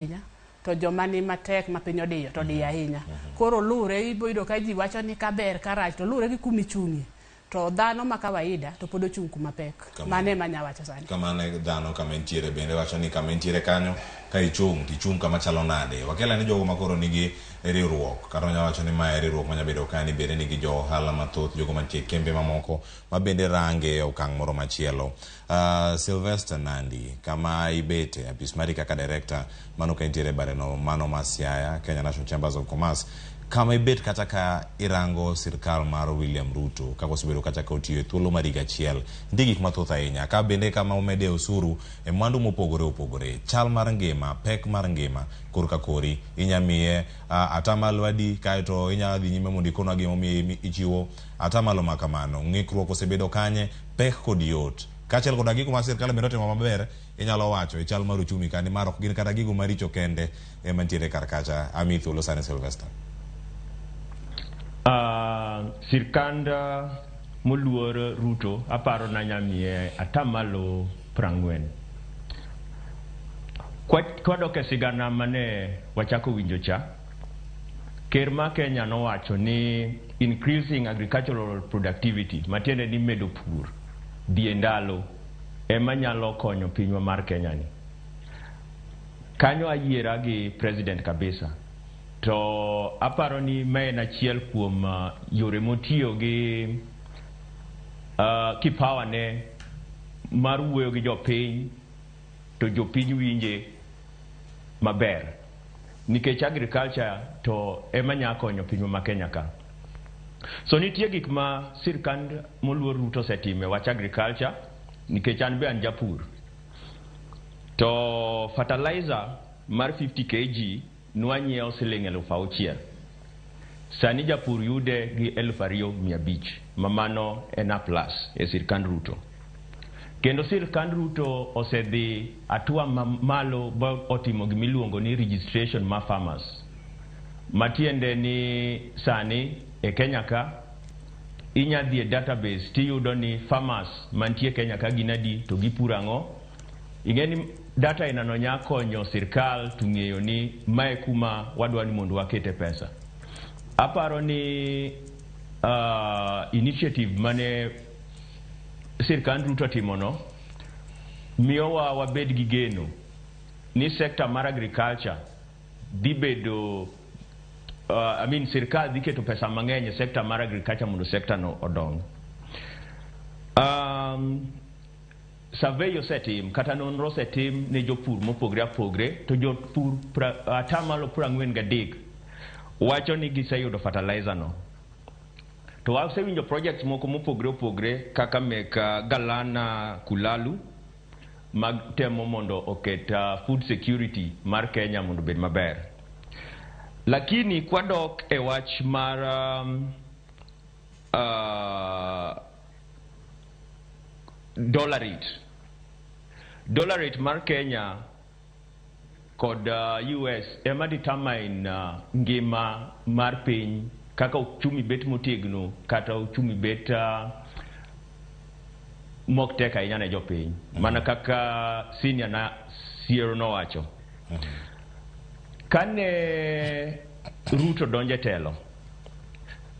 Ahinya to joma ni matek ma piny odiyo to odiyo ahinya. Koro luwre ibo yudo ka ji wacho ni kaber karach to luwre gi kuma ichung'ie. To dhano ma kawaida to pod ochung' kuma pek. Mano ema anya wacho sani. Kamano e dhano kama entiere bende wacho ni kama entiere kanyo ka ichung' to ichung' kama chalo nade. Wakel ane jogo ma koro nigi riwruok kata wanyalo wacho ni mae riwruok manya bedo ka ni bende nigi jo ohala mathoth, jogo mantie e kembe mamoko ma bende range e okang' moro machielo. Sylvester Nandi, kama ibete, apis mari kaka director, mano ka intiere e badeno mano ma Siaya, Kenya National Chambers of Commerce, kama ibet kata ka irango sirkal mar William Ruto kaka osebedo kata ka otiyo e thuolo mar higa achiel, nitie gik mathoth ahinya. Ka bende kama omede osuru e mwandu mopogore opogore, chal mar ngima, pek mar ngima, korka kori, inya miye atamalo adi, kaeto inya dhi nyime mondo ikonwa gimomiyo ichiwo atamalo ma kamano. Ng'ikruok osebedo kanye? Pek kod yot. Kaachiel koda gigo ma sirkal bende otimo maber, inyalo wacho e chal mar uchumi ka nimar ok gin kata gigo maricho kende ema nitiere kar kacha. Amiyi thuolo sani Sylvester. Sirkand moluor Ruto aparo nanya miye atamalo prang'wen. Kwadok e sigana mane wachako winjo cha, Ker ma Kenya nowacho ni increasing agricultural productivity, matiende ni medo pur dhi e ndalo, ema nyalo konyo pinywa mar Kenya ni. Kanyo ayiera gi president kabisa. To aparo ni ma en achiel kuom yore motiyo gi kipawa ne mar wuoyo gi jopiny to jopiny winje maber. Nikech agriculture to ema nya konyo pinywa ma Kenya ka. So nitie gik ma sirkand moluor Ruto osetimo e wach agriculture nikech an be an japur. To fertilizer mar 50 kg nwanyiewo siling 6,000. Sani japur yude gi 2,500 ma mano en a plus e sirkand Ruto. Kendo sirkand Ruto osedhi hatua malo ba otimo gimiluongo ni registration mar farmers. Matiende ni sani e Kenya ka inya dhi e database tiyudo ni farmers mantie Kenya ka gin adi to gipuro ang'o. Ing'e ni data inano nya konyo sirkal to ng'eyo ni mae kuma wadwa ni mondo wakete pesa. Aparo ni initiative mane sirkand Ruto timono miyowa wabed gi geno ni sector mar agriculture dhi bedo I mean sirkal dhi keto pesa mang'eny e sector mar agriculture mondo sector no odong. Survey osetim kata nonro osetim ne jopur mopogre apogre to jopur atamalo 43 wacho ni giseyudo fertilizer no. To wasewinjo projects moko mopogre opogre kaka mek Galana Kulalu mag temo mondo oket food security mar Kenya mondo obed maber. Lakini kwadok e wach mar dollar rate. Dollar rate mar Kenya kod US ema determine ngima mar piny kaka uchumi bet motegno kata uchumi bet mok tek ahinya ne jopiny. Mana kaka senior na Siero nowacho. Kane Ruto donjo e telo,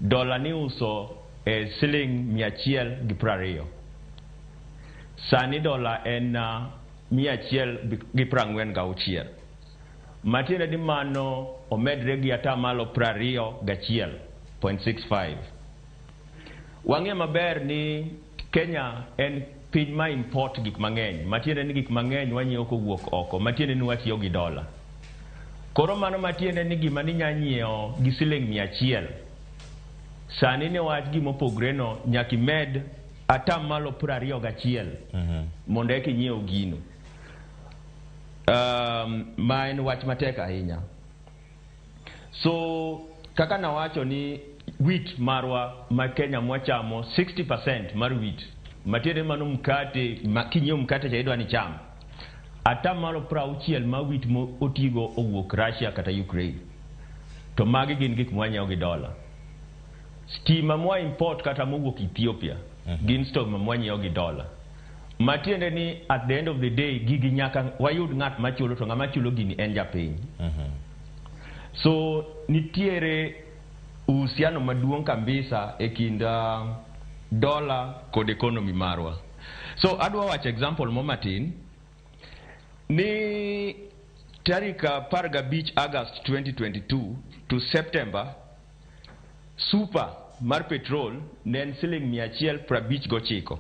dola ni uso e siling 120. Sani dola en 146. Matiende ni mano omedre gi atamalo 21.65. Wang'e maber ni Kenya en piny ma import gik mang'eny, matiende ni gik mang'eny wanyiewo kowuok oko, matiende ni watiyo gi dola. Koro mano matiende ni gima ninya nyiewo gi siling 100, sani niwach gimopogre no nyaka imed atamalo 21 mondo eka inyiew gino. Ma en wach matek ahinya. So kaka nawacho ni wheat marwa ma Kenya mwachamo 60% mar wheat matiende mano mkate ma kinyiewo mkate cha idwa ni cham atamalo 60 ma wheat mo otigo owuok Russia kata Ukraine to magi gin gik mwanyiewo gi dola. Stima mwa import kata mowuok Ethiopia gin stima mwanyiewo gi dola. Matiende ni at the end of the day gigi nyaka wayud ng'at machulo, to ng'ama chulo gini en japiny. So nitiere uhusiano maduong' kabisa e kind dola kod economy marwa. So adwa wacho example mo matin ni tarik 15 August 2022 to September, super mar petrol ne en siling 159.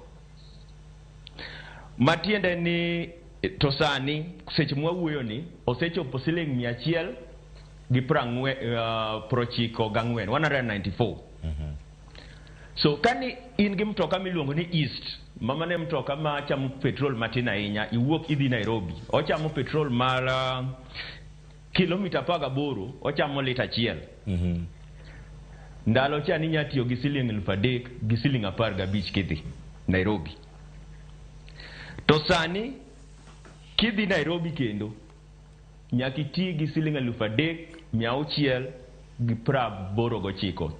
Matiende ni to sani seche mwawuoyo ni osechopo siling 194, 194. So kani in gi mtoka miluongo ni East, mama ne mtoka ma chamo petrol matin ahinya, iwuok idhi Nairobi, ochamo petrol mar kilomita 18, ochamo lita 1. Ndalo cha ninya tiyo gi siling 3,000 gi siling 15 kidhi Nairobi. To sani kidhi Nairobi kendo nyaka iti gi siling 3,689,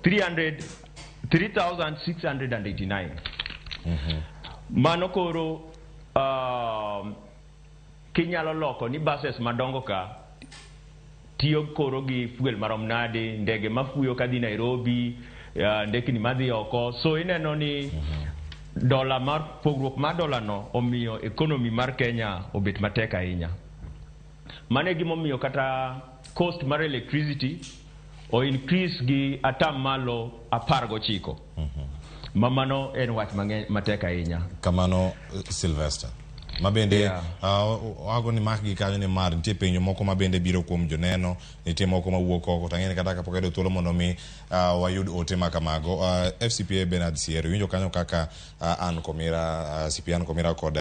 300 3689. Mano koro kinyalo loko ni buses madongo ka tiyo koro gi fuel marom nade, ndege mafuyo kadhi Nairobi, ndekni madhi oko. So ineno ni dola mar pogruok mar dola no omiyo economy mar Kenya obet matek ahinya. Mano e gimomiyo kata cost mar electricity o increase gi atamalo 19. Ma mano en wach mang'eny matek ahinya. Kamano Sylvester. Ma bende ago ni mak gi kanyo ni mar nitie penjo moko ma bende biro kuom joneno, nitie moko mawuok oko, to ang'e ni kata kapok ayudo thuolo mondo mi wayud ote ma kamago. FCPA Bernard Siero, iwinjo kanyo kaka Ann Komira, CPA Ann Komira kod